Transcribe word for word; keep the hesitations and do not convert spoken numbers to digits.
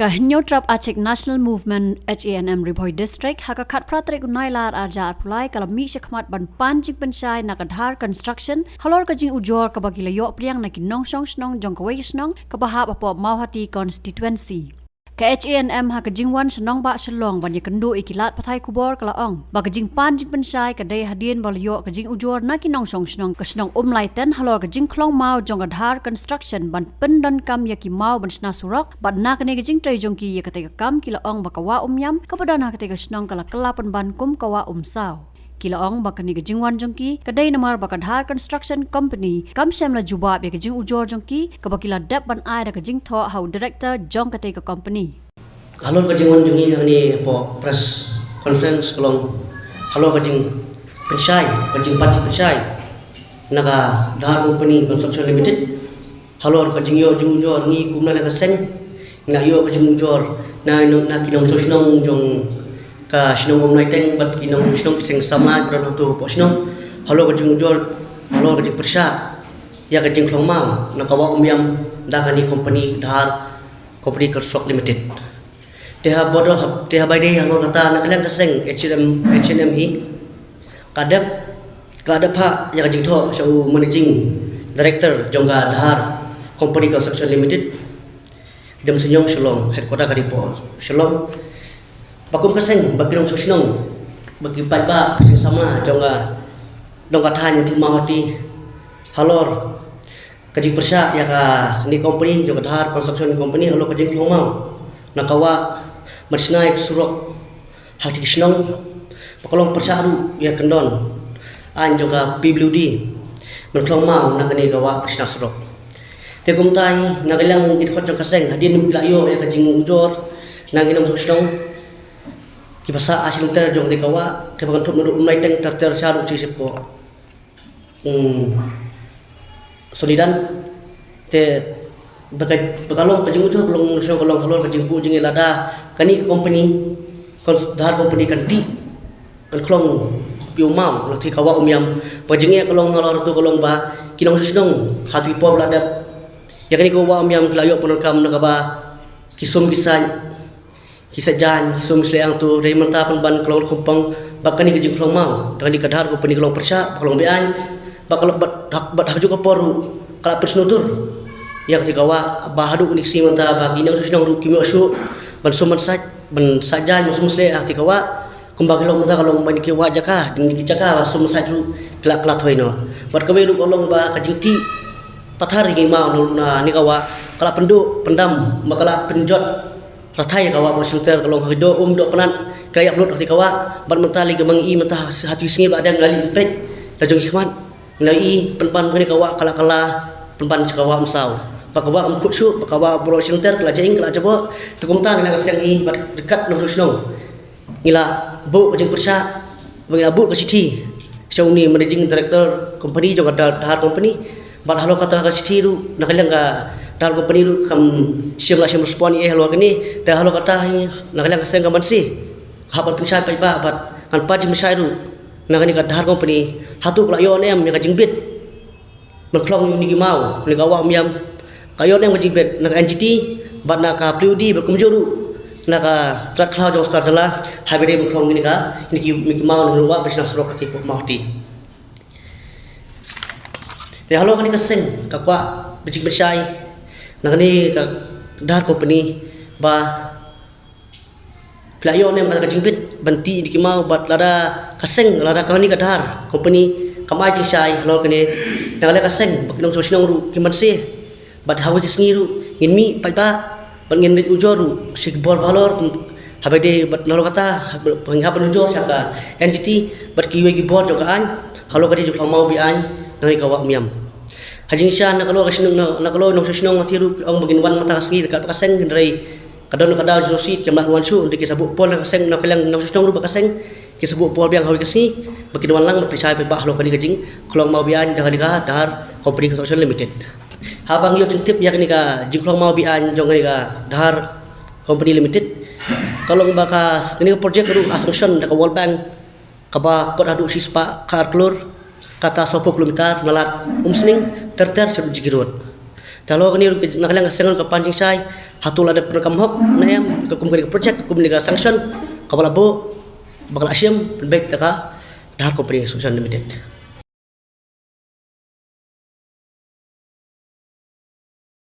Ka Hynñiewtrep Achik National Movement, H A N M, Ri Bhoi District, ha ka khatphra tarik u Nailar arhajar arphew lai, ka la mih shakhmat ban pan jingpynshai na ka Dhar Construction halor ka jingujor kaba ki la ïoh pdiang na ki nongshong shnong jong kawei ka shnong kaba hap hapoh Mawhati Constituency. Ka H A N M ha ka jingwan sha nongbah Shillong ban ïakynduh ïa ki lad pathai khubor ka la ong ba ka jingpan jingpynshai ka dei hadien ba la ïoh ka jingujor na ki nongshong shnong ka shnong Umlaiten halor ka jingkhlong maw jong ka Dhar Construction ban pyndonkam ïa ki maw ban shna surok, bad na kane ka jingtrei jong ki ïa katei ka kam ki la ong ba ka Wah Umiam kaba don ha katei ka shnong ka la kylla pynban kum ka Wah Umsaw. Ki la ong ba kane ka jingwan jong ki ka dei namar ba ka Dhar Construction Company kam shym la jubab ïa ka jingujor jong ki kaba ki la dep ban ai da ka jingthoh ha u director jong katei ka company. Halor ka jingwan jong ngi hangne hapoh press conference ka long halor ka jingpynshai, ka jingpan jingpynshai na ka Dhar Company Construction Limited. Halor ka jingïoh jingujor ngi kum na ka seng ngi la ïoh ka jingujor na, na, na ki nongshong shnong jong ka shnong Umlaiten bad ki nongshong shnong ki seng samla ba don hato hapoh shnong. Halor ka jingujor, halor ka jingpyrshah ïa ka jingkhlong maw na ka Wah Umiam da kane company Dhar Company Construct Limited. Te ha border ha, te ha bai dei halor kata na ka liang ka seng H and M, H and M hi ka dep, ka dep ha ïa ka jingthoh sha u managing director jong ka Dhar Company Construction Limited. Dem sha Shillong, headquarter ka dei hapoh Shillong. Ba kum ka seng ba ki nongshong shnong ba ki paidbah seng samla jong ka dong ka thaiñ jong ka Mawhati halor ka jingpyrshah ïa kane company jong ka Dhar Construction Company halor ka jingkhlong maw na ka wah ban shna ïa ka surok ha ki shnong. Ba ka long pyrshah ruh ïa ka kyndon aiñ jong ka P W D ban khlong maw na kane ka wah ban shna surok. Te kumta hi na ka liang ki dkhot jong ka seng hadien ba ki la ïoh ïa ka jingujor na ki nongshong shnong kiba sah ha shilynter jong kane ka wah kaba kynthup naduh Umlaiten ter ter sha ruh sha shapoh Sonidan. Te ba ka, ba ka long ka jingujor ka long shnong ka long halor ka jingbuh jingeh lada kane ka company, kon-, Dhar Company kan tih kan khlong ïa u maw na kata ka Wah Umiam. Ba ka jingeh ka long halor tu ka long ba ki nongshong shnong ha kata ka por ba la dep ïa kane ka Wah Umiam ki la ïoh pyndonkam na kaba ki sum ki saiñ, ki saiñ jaiñ, ki sum ki shlei hangto, dei mynta pynban ka long rukom pang ba kane ka jingkhlong maw da kane ka Dhar Company ka long pyrshah ba ka long be-aiñ. Ba ka long bad ha, bad ha kajuh ka por ruh ka la pynsngewdur ïa kata ka wah ba haduh kane ka sngi mynta ba ki nongshong shnong ruh kim ïoh shuh ban sum ban saiñ, ban saiñ jaiñ ban sum shlei ha kata ka wah. Kumba ki long mynta ka long ba kine ki wah jaka, kine ki jaka ba sum saiñ ruh ki la, ki la thoi noh. Bad kawei ruh ka long ba ka jingtih pathar ïa ki maw na, na kane ka wah ka la pynduh pyndam ba ka la pynjot rathai ïa ka wah ba shynter ka long ha ki doh um doh pnat ka la ïap lut ha kata ka wah. Bad mynta lei ka mang i mynta ha, ha kata ka sngi ba dang ngi la leit peit la jong ki khmat ngi la i pynban kane ka wah ka la, ka la pynban sha ka Wah Umsaw. Ba ka wah um kut shuh, ba ka wah baroh shynter ka la jaing ka la jaboh. Te kumta ngi la ka seng hi bad ryngkat nongshong shnong ngi la buh ka jingpyrshah ba ngi la buh ka shithi sha une managing director company jong ka Dhar, Dhar Company. Bad halor kata ka shithi ruh na ka liang ka Dhar Company ruh kam shym la shym respond ïa halor kane. Te halor kata hi na ka liang ka seng ka Mansi hap ban pynshai paidbah bad ngan pat jingpynshai ruh na kane ka Dhar Company hato ka la ïoh ne em ïa ka jingbit ban khlong ïa kine ki maw, kane ka Wah Umiam. Ka ïoh ne em ka jingbit na ka N G T bad na ka P W D bad kumjuh ruh na ka tnat khlaw jong sorkar jylla haba ïadei ban khlong ïa kine ka, ïa kine ki, ïa kine ki maw na kane ka wah ban shna surok ha kata ka Mawhati. Te halor kane ka seng ka kwah ban jingpynshai na kane ka Dhar Company ba phi la ïoh ne em ka jingbit ban tih ïa kine ki maw bad lada ka seng, lada kane ka Dhar Company kam ai jingshai halor kane, na ka liang ka seng bad ki nongshong shnong ruh ki Mansi. Bad ha kawei ka sngi ruh ngin mih paidbah bad ngin leit ujor ruh sha ki bor ba halor, haba ïadei bad nalor kata haba ngi hap ban ujor sha ka N G T bad kiwei ki bor jong ka aiñ halor ka jingkhlong maw be-aiñ na kane ka Wah Umiam. Ha jingshisha na ka lor ka shnong, na, na ka lor nongshong shnong ha kti ruh ong ba ngin wan mynta ka sngi ryngkat bad ka seng, hynrei ka don ka daw jong ka seng kim lah wan shuh, hynrei ki sa buh por na ka seng, na ka liang nongshong shnong ruh bad ka seng ki sa buh por biang ha kawei ka sngi ba kin wan lang ban pynshai paidbah halor kane ka jingkhlong maw be-aiñ da kane ka Dhar Company Construction Limited. Haba ngi ïoh jingtip ïa kane ka jingkhlong maw be-aiñ jong kane ka Dhar Company Limited, ka long ba ka, kane ka project ruh la sanction da ka World Bank kaba kot haduh shispah khatar klur, kata sawphew kilometer na lad Umsning ter ter sha Jaki Road. Ka long kane ruh na ka liang ka seng ruh ka pan jingshai, hato la dep pyndonkam hok ne em, ka kum kane ka project, ka kum kane ka sanction kaba la buh, ba ka la shim pynbeit da ka Dhar Company Solution Limited.